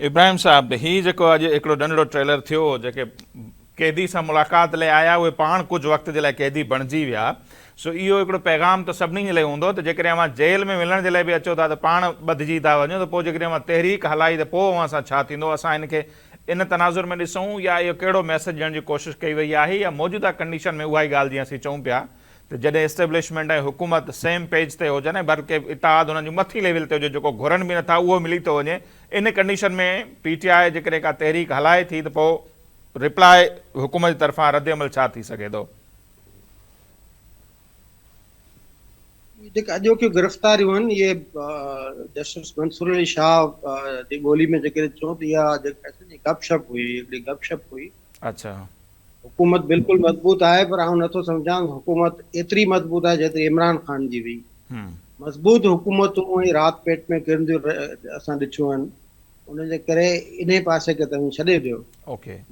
ابراهيم صاحب هي جيڪو اڄ هڪڙو ننڍڙو ٽريلر ٿيو جيڪي قيدي سان ملاقات لاء آيا اهي پاڻ ڪجهه وقت جي لاء قيدي بڻجي ويا سو اهو هڪڙو پيغام ته سڀني جي لاء هوندو ته جيڪڏهن اوهان جيل ۾ ملڻ جي لاء به اچو ٿا ته پاڻ ٻڌجي ٿا وڃو ته پوء جيڪڏهن اوهان تحريڪ هلائي ته پوء اوهان سان ڇا ٿيندو اسان ان کي ان تناظر ۾ ڏسون يا اهو ڪهڙو ميسيج ڏيڻ جي ڪوشش ڪئي وئي آهي يا موجوده ڪنڊيشن ۾ اها ئي ڳالهه جيئن اسين چئون پيا ته جڏهن اسٽيبلشمينٽ ۽ حڪومت سيم پيج تي هجن ۽ بلڪه اتحاد انهن جو مٿي ليول تي هجي جيڪو گهرن به نٿا اهو ملي ٿو وڃي ان ڪنڊيشن ۾ پي ٽي آء جيڪڏهن ڪا تحريڪ هلائي ٿي ته پوء رپلاء حڪومت جي طرفان رد عمل ڇا ٿي سگهي ٿو؟ جيڪي اڄوڪيون گرفتاريون آهن اهي جسٽس منصور علي شاهه جي ٻولي ۾ جيڪڏهن چئون ته اها جيڪا گپ شپ هئي هڪڙي گپ شپ هئي. اڇا. حڪومت بلڪل مضبوط آهي پر آئون نٿو سمجهان حڪومت ايتري مضبوط آهي جيتري عمران خان جي هئي. مضبوط حڪومتون ۽ رات پيٽ ۾ ڪرنديون اسان ڏٺيون آهن ان جي ڪري انهي پاسي کي توهين ڇڏي ڏيو.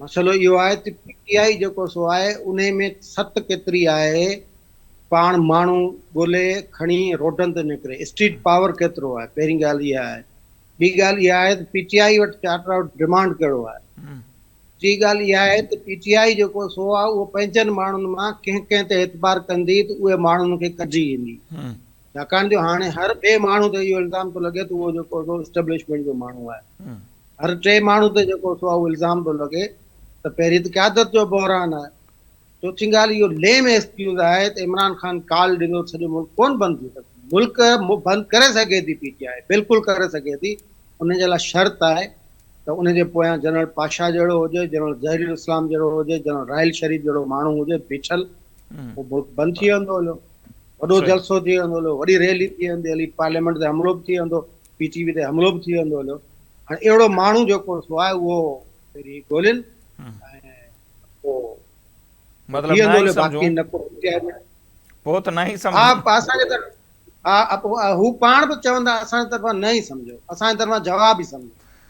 مسئلو اهو آهي ته پي ٽي آء جيڪو سو آهي انهي ۾ ست ڪيتري آهي پاڻ ماڻهو ڳولي کڻي روڊن تي نڪري اسٽريٽ پاور ڪيترو آهي پهرين ڳالهه اها آهي ٻي ڳالهه اها آهي ته پي ٽي آء وٽ چارٽر آف ڊمانڊ ڪهڙو آهي. ٽين ڳالهه اها آهي ته پي ٽي آء جيڪو سو آهي اهو پنهنجن ماڻهن مان ڪنهن ڪنهن تي اعتبار ڪندي ته اهي ماڻهن کي ڪڍي ايندي. ڇاڪاڻ جو هاڻي هر ٻئي ماڻهو تي اهو الزام ٿو لڳي ته اهو جيڪو سو اسٽيبلشمينٽ جو ماڻهو آهي. هر ٽئين ماڻهو تي جيڪو سو آهي اهو الزام ٿو لڳي ته پهرين ته قيادت جو بحران آهي. چوٿين ڳالهه اهو ليم ايڪسڪيوز آهي ته عمران خان ڪال ڏنو ته سڄو ملڪ ڪونه بند ٿي سگهندو. ملڪ بند ڪري سگهي ٿي پي ٽي آء بلڪل ڪري سگهي ٿي ان جي لاء شرط آهي ته ان جي پويان جنرل پاشا جهڙو هجي، جنرل ظهير الاسلام جهڙو هجي، جنرل راحيل شريف جهڙو ماڻهو هجي بيٺل، پوء ملڪ بند ٿي ويندو هليو، وڏو جلسو ٿي ويندو هليو، وڏي ريلي ٿي ويندي هلي، پارليامينٽ تي حملو به ٿي ويندو، پي ٽي وي تي حملو به ٿي ويندو هليو. هاڻي اهڙو ماڻهو جيڪو سو آهي اهو پهرين ڳولين ۽ پوء مطلب ٿي ويندو هليو، باقي نه ڪو پي ٽي آء ۾. پوء ته ناهي سمجهون. ها اسان جي طرف ها هو پاڻ به چوندا اسان جي طرفان نه ئي سمجهو، اسان جي طرفان جواب ئي سمجهو.